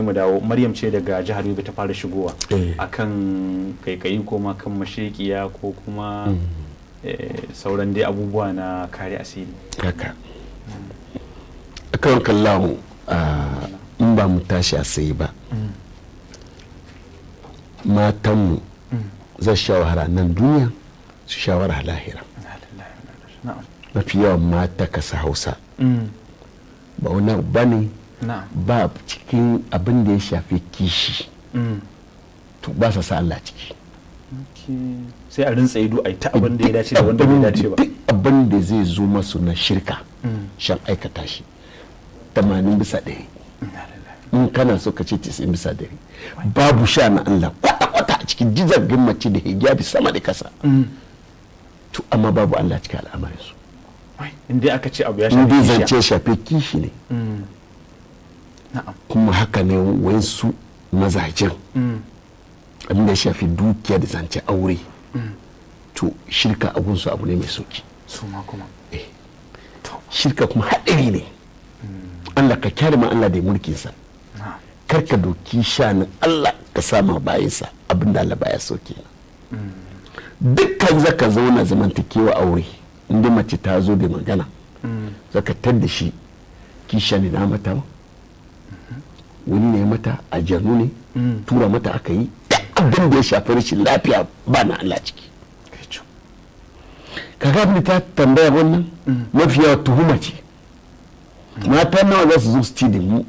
Mu dawo, Maryam ce daga jihar Yobe ta fara shigowa Eh. akan kaikayi ko ma kan mashekiya ko kuma sauran dai abubuwa na kare asiri. Haka akan kallon in ba mu tashi a sai ba, matanmu zai sha wahala nan duniya, su sha wahala lahira. Mafi yawan mata kasa Hausa ba wani abu ba ne ba cikin abin da ya shafi kishi, to ba sa sa Allah ciki. Sai a rintsa ido a yi ta abin da ya dace da wanda bai dace ba. Duk abin da zai zo masu na shirka shan aikata shi 80%, in kana so ka ce 90%, babu sha na Allah kwata-kwata a cikin jizagin mace da hijabi sama da kasa, to amma babu Allah cikin al'amarin su. In dai aka ce abu ya In shafi dai kishiya. zance shafe kishi ne. Kuma haka ne wayansu mazajen, abin da ya shafi dukiya da zance aure, to shirka abunsu abu ne mai sauki. Su ma kuma. Shirka kuma haɗari ne. Allah ka kyare ma Allah da mulkinsa. Kar ka doki shanin Allah ka sama bayansa abinda Allah baya so kenan. Dukkan zaka zauna zamantakewa aure, inda mace ta zo da magana, zaka tar da shi kisha ne na mata, wani ne mata a janu ne, tura mata aka yi, duk abin da ya shafi rashin lafiya ba na Allah ciki. Kai cu. Kaga abin da ta tambaya wannan, mafi yawa tuhuma ce. Mata nawa za su zo su ci da mu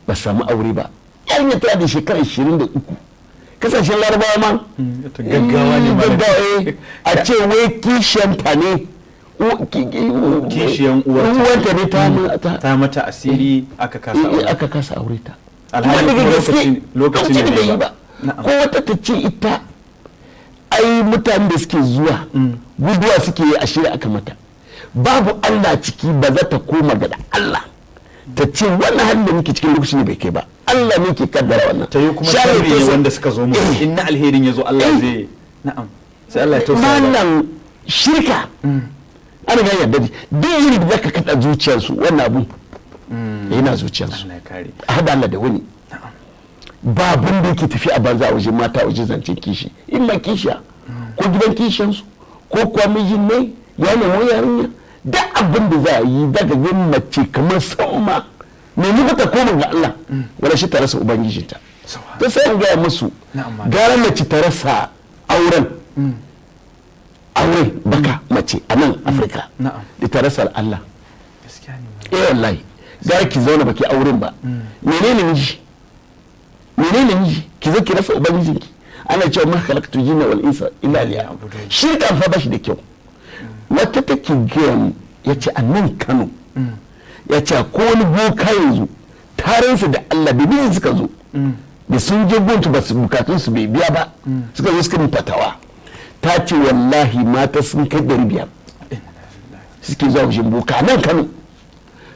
ba samu aure ba? Yarinya tana da shekara 23, kasashen Larabawa ma. Ta gaggawa ne ma. Gaggawa, eh. A ce wai kishiyanta ne, Kishiyan uwarta. Uwarta ne ta Ta mata asiri aka kasa aure. Aka kasa aure ta. Alhali Kuma daga kuma gaske, lokacin ne bai bai yi ba. ba. Ko wata ta ce ita ai mutanen da suke zuwa guduwa suke yi, a shirya aka mata, babu Allah ciki. Ba za ta koma ga Allah ta ce wannan halin da muke cikin lokacin da bai kai ba, Allah ne ke kaddara wannan. Ta yi kuma Share sharri ne ta wanda suka zo mu in na alherin ya zo Allah zai, na'am, sai Allah ya tausaya ba. Malam, shirka an riga yarda da duk irin da zaka kada zuciyarsu, wannan abun yana zuciyarsu. Allah ya kare. A hada Allah da wani, ba abin da yake tafi a banza a wajen mata, a wajen zancen kishi, in ma kishiya ko gidan kishiyansu ko kuwa mijin ne ya nemi yarinya, duk abin da za a yi daga yin mace kamar sama nemi ba ta koma ga Allah, wala shi ta rasa ubangijinta. Ta sai in gaya musu, Na'am, malam. gara mace ta rasa auren, auren baka mace a nan Afirka, da ta rasa Allah. Gaskiya ne, malam. Eh wallahi, gara ki zauna baki auren ba. Menene miji? Menene miji? Ki zo ki rasa ubangijinki. Ana cewa ma khalaqtu jinna wal insa illa liya'budun. Shirka fa bashi da kyau. Wata take gaya mu, yace a nan Kano, yace ko wani boka yanzu tarinsa da Allah da mijin suka zo, da sun je guntu ba su bukatun su bai biya ba, suka zo suka fatawa. Ta ce wallahi mata sun kai 500 suke zuwa wajen boka nan Kano.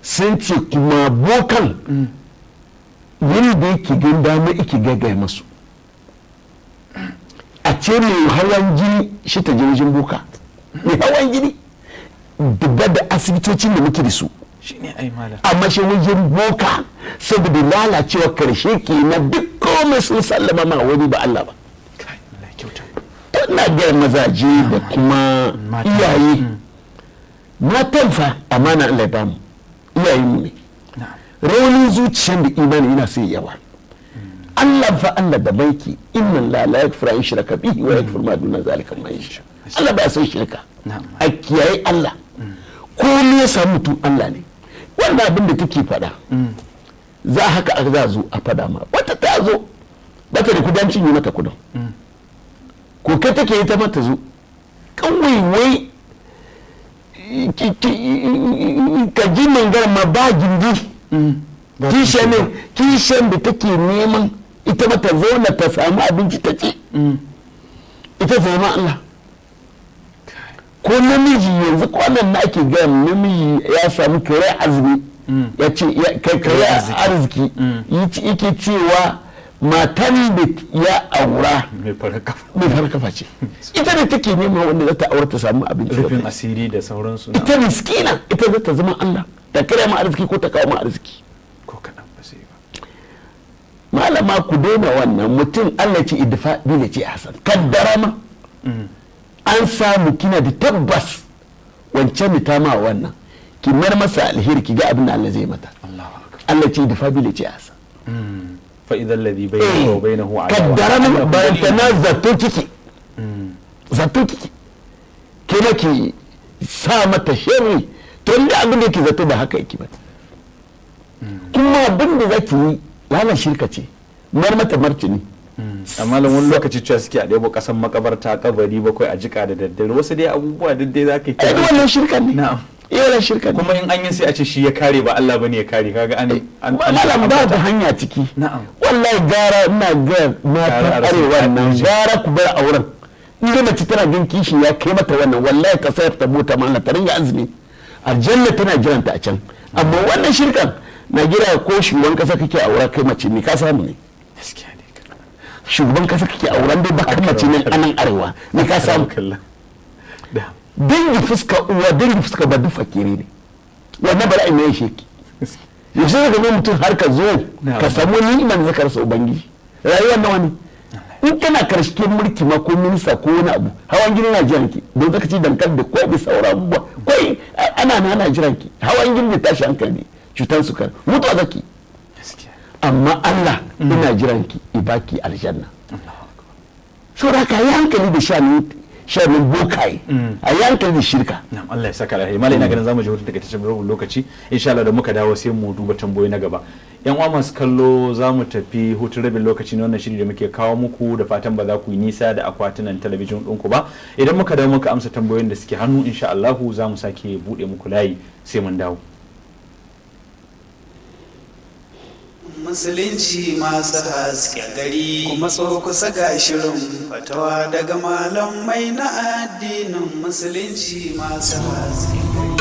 Sun ce kuma bokan wani da yake gan dama yake gaggaya masu. A ce mai hawan jini shi ta je wajen boka mai hawan jini, dubba da asibitocin da muke da su. Shine ai, malam. Amma shi wajen boka, saboda lalacewa karshe kenan, duk komai sun sallama ma wani ba Allah ba. Kai, Allah ya kyauta. To ina gaya mazaje da kuma Mata. iyaye matan fa, amana Allah ya bamu, iyayen mu ne. Raunin zuciyar da imani yana sai yawa. Allah fa, Allah da banki, inna la la yaghfiru an shirka bihi wa yaghfiru ma duna zalika man yasha. Allah ba son shirka. A kiyaye Allah. Ko ne ya samu mutum Allah ne. Wannan abin da take faɗa, za haka a za zo a faɗa ma wata ta zo bata da kudancin yi mata kudin ko kai take yi ta mata zo kawai wai ka ji mangar ma ba gindi. Kishiyan ne, kishiyan da take neman ita mata zauna ta samu abinci ta ci, ita ta zama Allah. Ko namiji yanzu kwanan na ake gaya, namiji ya samu kare azumi, ya ce kare arziki yake cewa matan da ya aura mai farar kafa. Mai farar kafa ce. Ita ne take nema wanda za ta aura ta samu abinci da rufin ta ci. Asiri da sauransu. Ita miskina, ita za ta zama Allah, ta kare ma arziki ko ta kawo ma arziki. Ko kaɗan ba sai ba. ma ku daina wannan. Mutum Allah ce idfa bi ce hasan, kaddara ma an samu kina da tabbas wancan ne ta ma wannan, ki mar masa alheri, ki ga abin da Allah zai mata. Allahu akbar. Allah ce idfa bi ce hasan. Fa idha alladhi bainahu wa bainahu adawa. Kaddara ma bayan ta na zato kike, zato kike, ke na ki sa mata sharri. To inda abin da yake zato ba haka yake ba. Kuma abin da zaki yi lana shirka ce, mar mata martini. Amma lan wani lokaci cewa suke a ɗebo ƙasan makabarta kabari bakwai a jika da daddare, wasu dai abubuwa duk dai zaka yi. Ai wannan shirka ne. Na'am. Eh, wannan shirka ne. Kuma in an yi sai a ce shi ya kare, ba Allah bane ya kare. Kaga an an Malam, babu hanya ciki. Na'am. Wallahi gara ina ga matan Gara a rasa arewa nan, miji. gara ku bar auren. In dai mace tana jin kishi ya kai mata wannan, wallahi ta sayar ta bota ma Allah, ta ringa azumi, aljanna tana jiranta a can. Amma wannan shirkan na gira, ko shugaban kasa kake aura, kai mace ne ka samu ne. Gaskiya ne. Shugaban kasa kake auren dai baka mace ne anan arewa ne ka samu. Kalla da. Dangi fuska uwa, dangi fuska ba, duk fakiri ne. Wannan bala'i mai sheki yaushe zaka ga mutum har ka zo Na'am. ka samu ni'imar da zaka rasa ubangiji? Rayuwar nawa ne? In kana karshen mulki ma, ko minista ko wani abu, hawan gini na jiran ki, don zaka ci dankali da kwai da sauran abubuwa. Kwai ana na ana jiran ki, hawan gini da tashi hankali, cutar sukar, mutuwa zaki. Gaskiya. Amma Allah ina jiran ki ibaki aljanna. Saboda haka yi hankali da shanin bokaye, a yi hankali da shirka. Na'am, Allah ya saka alheri. Malai, ina ganin zamu je hutun takaitaccen rabin lokaci. Insha Allah da muka dawo sai mu duba tambayoyi na gaba. Yan uwa masu kallo, za mu tafi hutun rabin lokaci na wannan shiri da muke kawo muku, da fatan ba za ku yi nisa da akwatunan talabijin ɗinku ba. Idan muka dawo muka amsa tambayoyin da suke hannu, insha Allah za mu sake buɗe muku layi. Sai mun dawo. Musulunci masu haske gari, kuma so kusa ga shirin fatawa daga malamai na addinin musulunci masu haske gari.